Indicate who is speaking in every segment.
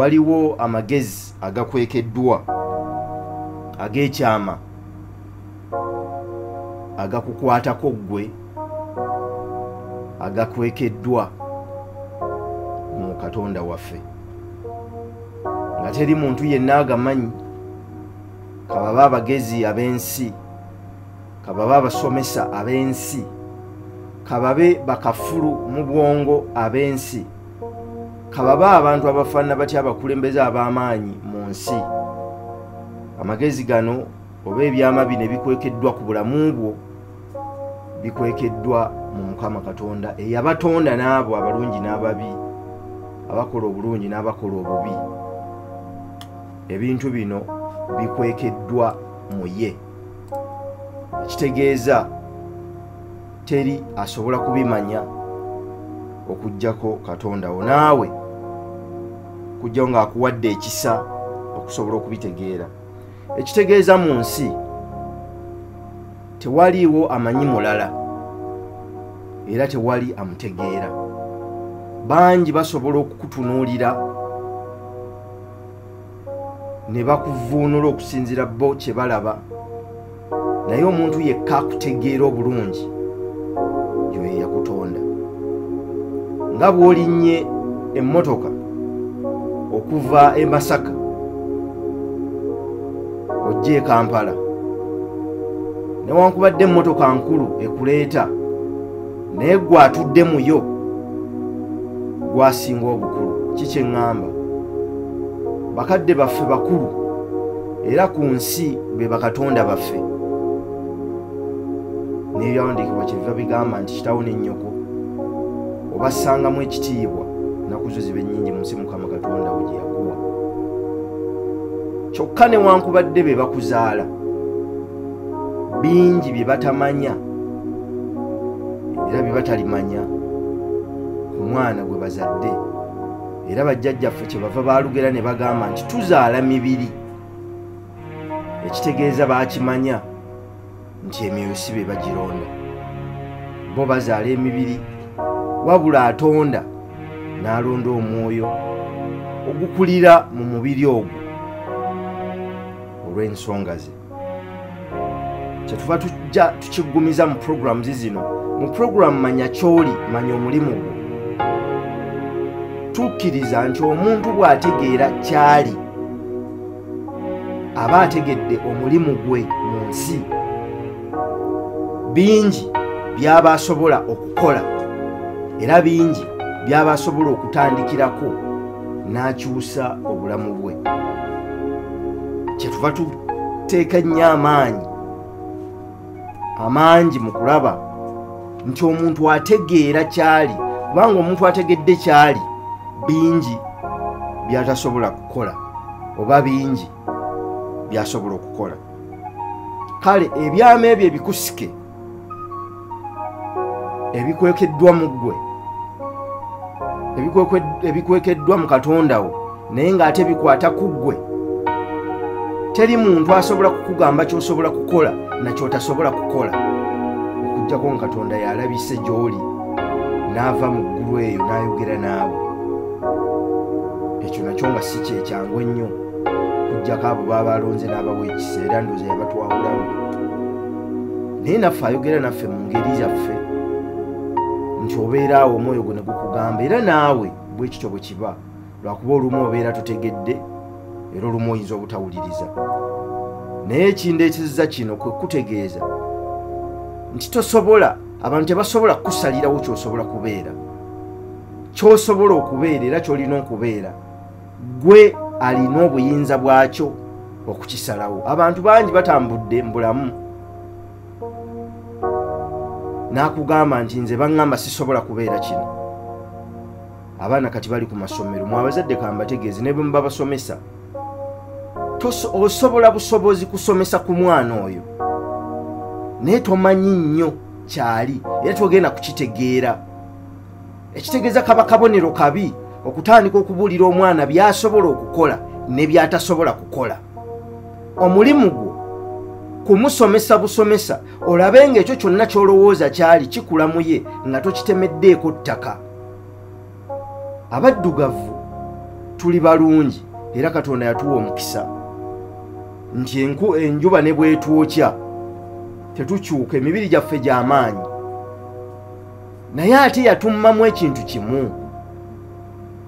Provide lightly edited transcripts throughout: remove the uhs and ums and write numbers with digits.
Speaker 1: Waliwo amagezi agakwekeddwa ag'ekyama agakukwatako ggwe, agakwekeddwa mu Katonda waffe, nga teri muntu yenna agamanyi, kababa abagezi ab'ensi, kababa abasomesa ab'ensi, kababe bakafulu mu bwongo ab'ensi, kababa abantu abafaanana batya abakulembeze ab'amaanyi mu nsi. Amagezi gano oba ebyama bino ebikwekeddwa ku bulamu bwo bikwekeddwa mu Mukama Katonda eyabatonda n'abo abalungi n'ababi, abakola obulungi n'abakola obubi. Ebintu bino bikwekeddwa mu ye, ekitegeeza teri asobola kubimanya okuggyako Katonda wo, naawe kujjawo ng'akuwadde ekisa okusobola okubitegeera. Ekitegeeza mu nsi tewaliiwo amanyi mulala era tewali amutegeera. Bangi basobola okukutunuulira ne bakuvuunula okusinziira bo kye balaba, naye omuntu yekka akutegeera obulungi yoyo yakutonda. Nga bw'olinnye emmotoka okuva e Masaka ojja e Kampala, newankubadde emmotoka nkulu ekuleeta, naye gwe atudde mu yo gwasinga obukulu. Ki kye ŋŋamba? Bakadde baffe bakulu era ku nsi be bakatonda baffe. N'ebyawandiikibwa kyebiva bigamba nti kitaawo ne nnyoko obassangamu ekitiibwa, ennaku zo zibe nnyingi mu nsi Mukama Katonda wo gye yakuwa. Kyokka newankubadde be bakuzaala, bingi bye batamanya era bye batalimanya ku mwana gwe bazadde. Era bajjajjaffe kye bava baalugera ne bagamba nti tuzaala mibiri, ekitegeeza baakimanya nti emyoyo si be bagironda, bo bazaala emibiri, wabula atonda n'alonda omwoyo ogukulira mu mubiri ogwo olw'ensonga ze. Kyetuva tujja tukiggumiza mu programs zino. Mu program Manya Ky'oli, Manya Omulimu Gwo, tukkiriza nti omuntu bw'ategeera ky'ali aba ategedde omulimu gwe mu nsi. Bingi by'aba asobola okukola era bingi by'aba asobola okutandikirako n'akyusa obulamu bwe. Kyetuva tuteeka ennyo amaanyi amangi mu kulaba nti omuntu ategeera ky'ali, kubanga omuntu ategedde ky'ali bingi by'atasobola kukola oba bingi by'asobola okukola. Kale ebyama ebyo ebikusike ebikwekeddwa mu ggwe, ebikwekeddwa mu Katonda wo, naye ng'ate bikwata ku ggwe, teri muntu asobola kukugamba ky'osobola kukola na ky'otasobola kukola, okuggyako nga Katonda y'alabise gy'oli n'ava mu ggulu eyo n'ayogera naawe. Ekyo nakyo nga si kyekyangu ennyo, okuggyako abo baba alonze n'abawa ekisa, era ndowooza yabatwawulamu. Naye naffe ayogera naffe mu ngeri yaffe nti obeera awo omwoyo gwo ne gukugamba, era naawe bwe kityo bwe kiba, lwakuba olumu obeera totegedde era olumu oyinza obutawuliriza. Naye ekindeetezza kino kwe kutegeeza nti tosobola, abantu tebasobola kukusalirawo ky'osobola kubeera. Ky'osobola okubeera era ky'olina okubeera, gwe alina obuyinza bwakyo okukisalawo. Abantu bangi batambudde mu bulamu n'akugamba nti nze baŋŋamba sisobola kubeera kino. Abaana kati bali ku masomero, mwe abazadde kambategeeze, ne bwe muba basomesa, osobola busobozi kusomesa ku mwana oyo, naye tomanyi nnyo kyali era togenda kukitegeera. Ekitegeeza kaba kabonero kabi okutandika okubuulira omwana by'asobola okukola ne by'atasobola kukola. Omulimu gwo kumusomesa busomesa, olabe ng'ekyo kyonna ky'olowooza kyali kikula mu ye nga tokitemeddeeko ttaka. Abaddugavu Tuli balungi era Katonda yatuwa omukisa nti enjuba ne bwetwokya tetukyuka, emibiri gyaffe gy'amaanyi. Naye ate yatummamu ekintu kimu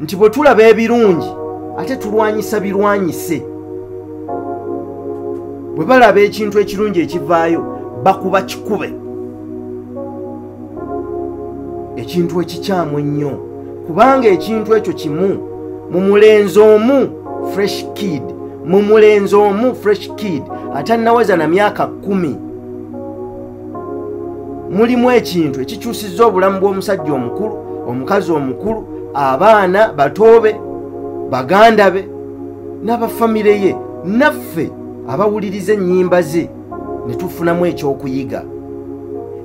Speaker 1: nti bwe tulaba ebirungi ate tulwanyisa birwanyise. Bwe balaba ekintu ekirungi ekivaayo bakuba kikube, ekintu ekikyamu ennyo, kubanga ekintu ekyo kimu mu mulenzi omu fresh kid, mu mulenzi omu fresh kid atannaweza na myaka 10 mulimu ekintu ekikyusizza obulamu bw'omusajja omukulu, omukazi omukulu, abaana batoobe, baganda be n'abafamire ye, naffe abawuliriza ennyimba ze ne tufunamu ekyokuyiga.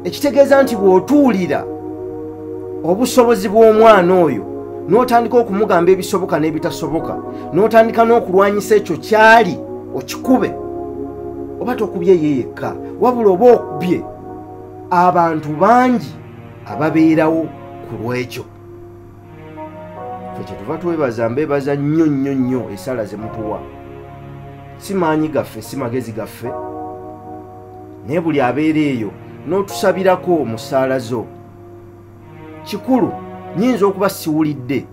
Speaker 1: Ekitegeeza nti bw'otuulira obusobozi bw'omwana oyo n'otandika okumugamba ebisoboka n'ebitasoboka, n'otandika n'okulwanyisa ekyo kyali okikube, oba tokubye ye yekka, wabula oba okubye abantu bangi ababeerawo ku lw'ekyo. Ffe kyetuva twebaza, mbeebaza nnyo nnyo nnyo essala ze mutuwa. Si maanyi gaffe, si magezi gaffe, naye buli abeera eyo n'otusabirako mu ssaala zo. Kikulu, nnyinza okuba siwulidde,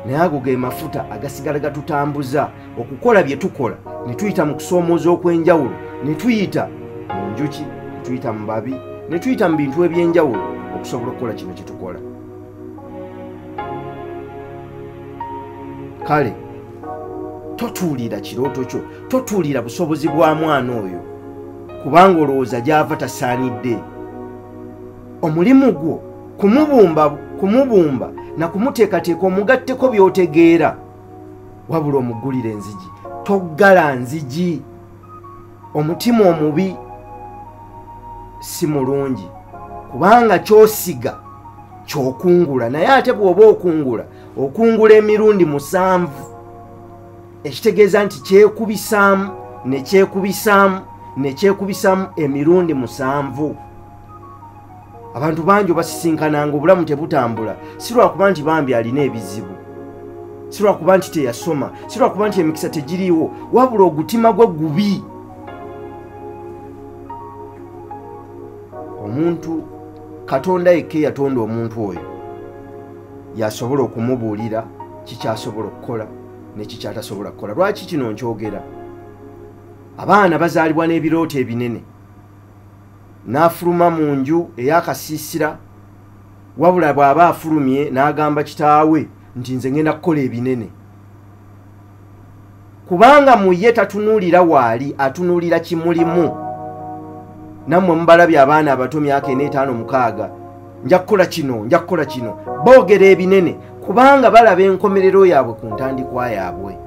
Speaker 1: naye ago ge mafuta agasigala gatutambuza okukola bye tukola, ne tuyita mu kusoomooza okw'enjawulo, ne tuyita mu njuki, ne tuyita mu babi, ne tuyita mu bintu eby'enjawulo okusobola okukola kino kye tukola. Kale totuulira kirooto kyo, totuulira busobozi bwa mwana oyo, kubanga olowooza gy'ava tasaanidde. Omulimu gwo kumubumba na kumuteekateeka omugatteko by'otegeera, wabula omuggulira enzigi. Toggala nzigi. Omutima omubi si mulungi, kubanga ky'osiga ky'okungula, naye ate bw'oba okungula, okungula emirundi 7, ekitegeeza nti kyekubisaamu ne kyekubisaamu ne kyekubisaamu emirundi 7. Abantu bangi obasisinkananga obulamu tebutambula, si lwakuba nti bambi alina ebizibu, si lwakuba nti teyasoma, si lwakuba nti emikisa tegiriiwo, wabula ogutima gwe gubi. Omuntu Katonda yekka yatonda omuntu oyo yasobola okumubuulira kikyasobola okukola ne kikyatasobola kukola. Lwaki kino nkyogera? Abaana bazaalibwa n'ebirooto ebinene, n'afuluma mu nju ey'akasiisira, wabula bw'aba afulumye n'agamba kitaawe nti nze ngenda kukola ebinene, kubanga mu ye tatunuulira waali, atunuulira kimulimu. Nammwe mubalabye abaana abato myaka 4, 5, 6, nja kukola kino, nja kukola kino, boogera ebinene kubanga balaba enkomerero yaabwe ku ntandikwa yaabwe.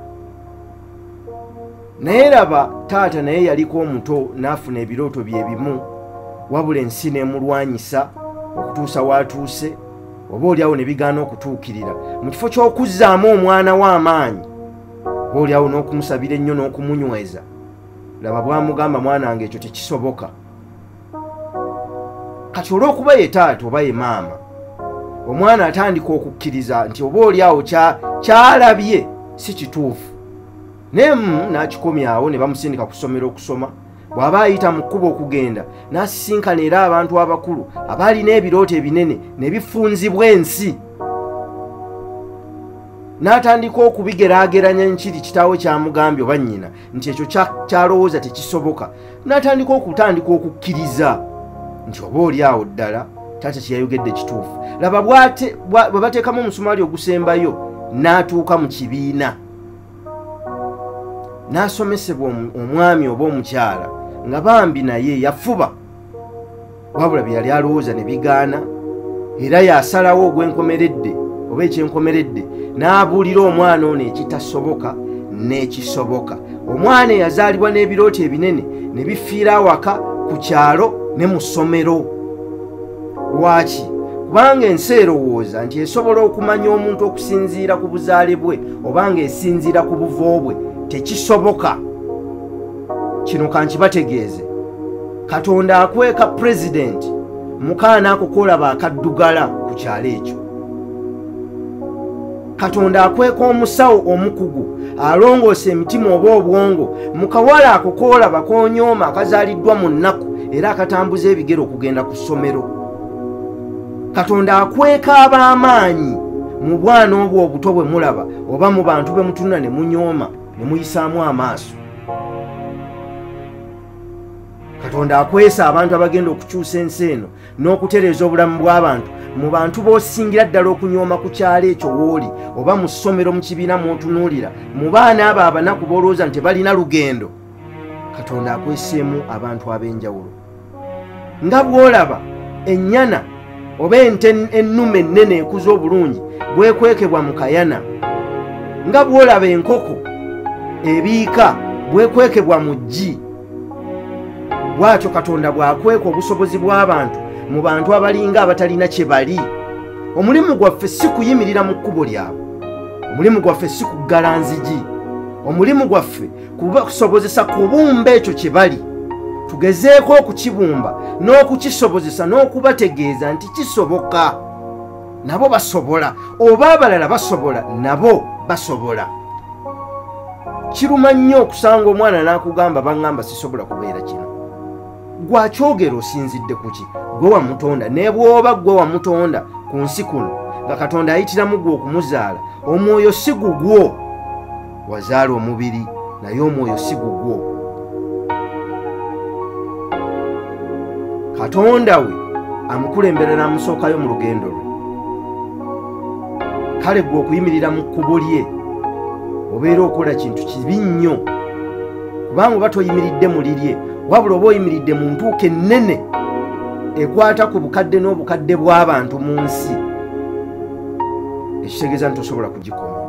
Speaker 1: Naye laba taata naye yaliko omuto n'afuna ebirooto bye bimu, wabula ensi n'emulwanyisa okutuusa w'atuuse, oba oliawo ne bigaana okutuukirira. Mu kifo ky'okuzzaamu omwana we amaanyi, oba oliawo n'okumusabira ennyo n'okumunyweza, laba bw'amugamba, mwana wange ekyo tekisoboka. Kati olw'okuba ye taata oba ye maama, omwana atandika okukkiriza nti oba oliawo kyalabye si kituufu, naye n'akikomyawo ne bamusindika ku ssomero okusoma. Bw'aba ayita mu kkubo okugenda n'asisinkana era abantu abakulu abaalina ebirooto ebinene ne bifunzibwa ensi, n'atandika okubigeraageranya nkiri kitaawe kyamugambye oba nnyina nti ekyo kyalowooza tekisoboka, n'atandika okutandika okukkiriza nti oba oli awo ddala taata kye yayogedde kituufu. Laba bwe bateekamu omusumaali ogusembayo n'atuuka mu kibiina n'asomesebwa omwami oba omukyala nga bambi naye yafuba, wabula bye yali alowooza ne bigaana, era yasalawo ogw'enkomeredde oba ekyenkomeredde n'abuulira omwana ono ekitasoboka n'ekisoboka. Omwana eyazaalibwa n'ebirooto ebinene ne bifiira awaka, ku kyalo ne mu ssomero. Lwaki? Kubanga ensi erowooza nti esobola okumanya omuntu okusinziira ku buzaale bwe oba ng'esinziira ku buvo bwe. Tekisoboka. Kino kankibategeeze, Katonda akweka pulezidenti mukaana ako kolaba akaddugala ku kyalo ekyo. Katonda akweka omusawo omukugu alongoosa emitima oba obwongo mu kawala ako koolaba koonyooma akazaaliddwa mu nnaku era akatambuza ebigere okugenda ku ssomero. Katonda akweka ab'amaanyi mu bwana obwo obuto bwe mulaba oba mu bantu be mutunula ne munyooma ne muyisaamu amaaso. Katonda akwesa abantu abagenda okukyusa ensi eno n'okutereeza obulamu bw'abantu mu bantu b'osingira ddala okunyooma ku kyalo ekyo w'oli oba mu ssomero mu kibiina mw'otunuulira, mu baana abo abanaku b'olowooza nti tebalina lugendo. Katonda akweseemu abantu ab'enjawulo. Nga bw'olaba ennyana oba ente ennume ennene ekuze obulungi bwekwekebwa mu kayana, nga bw'olaba enkoko ebiika bwekwekebwa mu ggi, bw'atyo Katonda bw'akweka obusobozi bw'abantu mu bantu abalinga abatalina kye bali. Omulimu gwaffe si kuyimirira mu kkubo lyabwe, omulimu gwaffe si kuggala nzigi, omulimu gwaffe kubasobozesa kubumba ekyo kye bali. Tugezeeko okukibumba n'okukisobozesa n'okubategeeza nti kisoboka, nabo basobola, oba abalala basobola, nabo basobola. Kiruma nnyo okusanga omwana n'akugamba baŋŋamba sisobola kubeera kino. Gwakyogera osinzidde ku ki? Gwe wamutonda. Ne bw'oba gwe wamutonda ku nsi kuno nga Katonda ayitiramu gwe okumuzaala, omwoyo si gugwo. Wazaala omubiri naye omwoyo si gugwo. Katonda we amukulembera n'amusookayo mu lugendo lwe. Kale gwe okuyimirira mu kkubo lye obeera okola kintu kibi nnyo, kubanga oba toyimiridde mu lirye, wabula oba oyimiridde mu ntuuko ennene ekwata ku bukadde n'obukadde bw'abantu mu nsi, ekitegeeza nti tosobola kugikomya.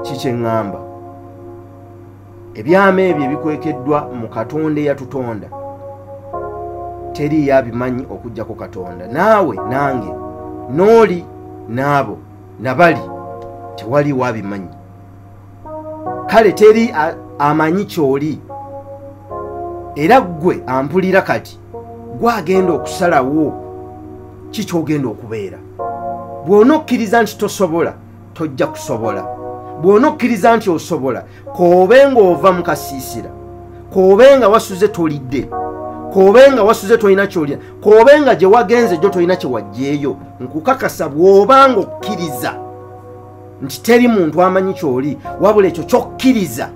Speaker 1: Kiki eŋŋamba? Ebyama ebyo ebikwekeddwa mu Katonda eyatutonda teriiyo abimanyi okuggyako Katonda. Naawe nange n'oli n'abo nabali tewaliwo abimanyi. Kale teri amanyi ky'oli, era ggwe ampulira kati gwagenda okusalawo ki ky'ogenda okubeera. Bw'onokkiriza nti tosobola, tojja kusobola. Bw'onokkiriza nti osobola, k'obe ng'ova mu kasiisira, k'obe nga wasuze tolidde, k'obe nga wasuze tolina ky'olya, k'obe nga gye wagenze gyo tolina kye waggyeeyo, nkukakasa bw'oba ng'okkiriza nti teri muntu amanyi ky'oli, wabula ekyo ky'okkiriza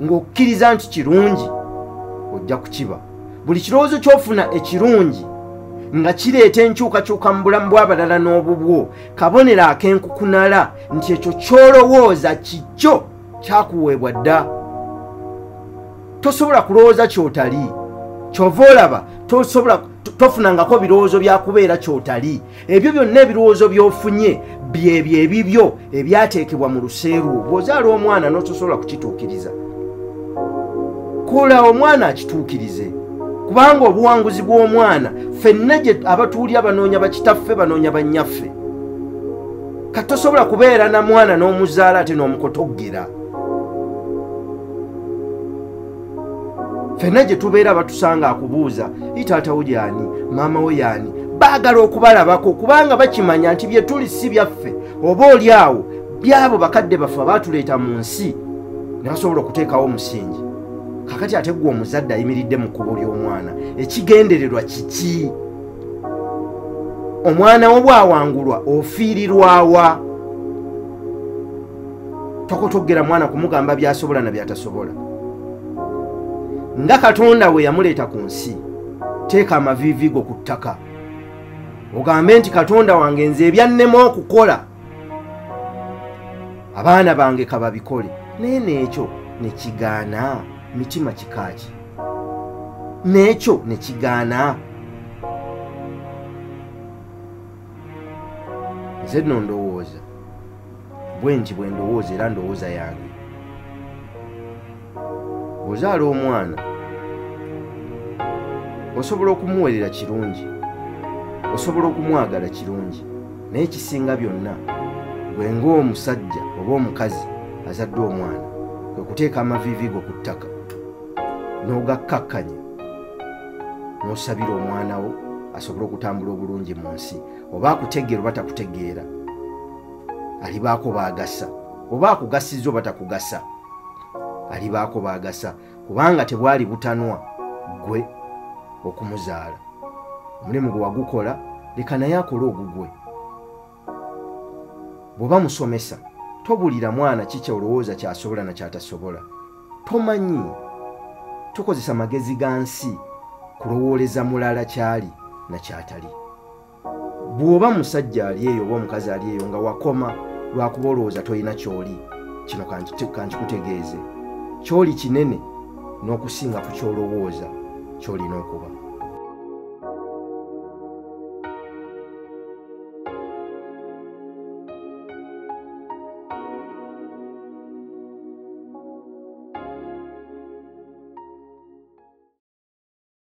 Speaker 1: ng'okkiriza nti kirungi, ojja kukiba. Buli kirowoozo ky'ofuna ekirungi nga kireeta enkyukakyuka mu bulamu bw'abalala n'obubwo, kabonero ak'enkukunala nti ekyo ky'olowooza kikyo kyakuweebwa dda. Tosobola kulowooza ky'otali. Ky'ova olaba tosobola, tofunangako birowoozo bya kubeera ky'otali. Ebyo byonna ebirowoozo by'ofunye byebyo ebibyo ebyateekebwa mu luseerwo. Bw'ozaala omwana n'otosobola kukituukiriza, kola omwana akituukirize, kubanga obuwanguzi bw'omwana ffenna gye abatuulya banoonya bakitaffe, banoonya bannyaffe. Kati tosobola kubeera na mwana n'omuzaala ate n'omukotoggera. Ffenna gye tubeera batusanga akubuuza taata wo y'ani, maama wo y'ani, baagala okubalabako kubanga bakimanya nti bye tuli si byaffe, oba oli awo byabo bakadde baffe abaatuleeta mu nsi ne basobola okuteekawo omusingi. Kakati ate ggwe omuzadde ayimiridde mu kkubo ly'omwana, ekigendererwa kiki? Omwana wo bw'awangulwa ofiirirwawa? Tokotoggera mwana kumugamba by'asobola na by'atasobola. Nga Katonda we yamuleeta ku nsi, teeka amaviivi go ku ttaka ogambe nti Katonda wange nze ebyannema okukola abaana bange kababikole. Naye n'ekyo ne kigaana. Mitima kikaaki? N'ekyo ne kigaana. Nze nno ndowooza bwe nti bwe ndowooza, era ndowooza yange. Bw'ozaala omwana osobola okumuwerera kirungi, osobola okumwagala kirungi, naye kisinga byonna gwe ng'omusajja oba omukazi azadde omwana kwe kuteeka amaviivi go ku ttaka n'ogakkakkanya n'osabira omwana wo Asobole okutambula obulungi mu nsi. Oba akutegeera oba takutegeera, alibaako baagasa. Oba akugasiza oba takugasa, alibaako baagasa, kubanga tebwali butanwa gwe okumuzaala. Omulimu gwe wagukola, leka naye akole ogugwe. Bw'oba musomesa, tobulira mwana kiki olowooza kyasobola nakyatasobola. Tomanyi, tukozesa magezi ga nsi kulowooleza mulala kyali nakyatali. Bw'oba musajja ali eyo oba omukazi ali eyo nga wakoma lwakuba olowooza tolina kyoli, kino kankikutegeeze: kyoli kinene n'okusinga ku kyolowooza kyolina okuba.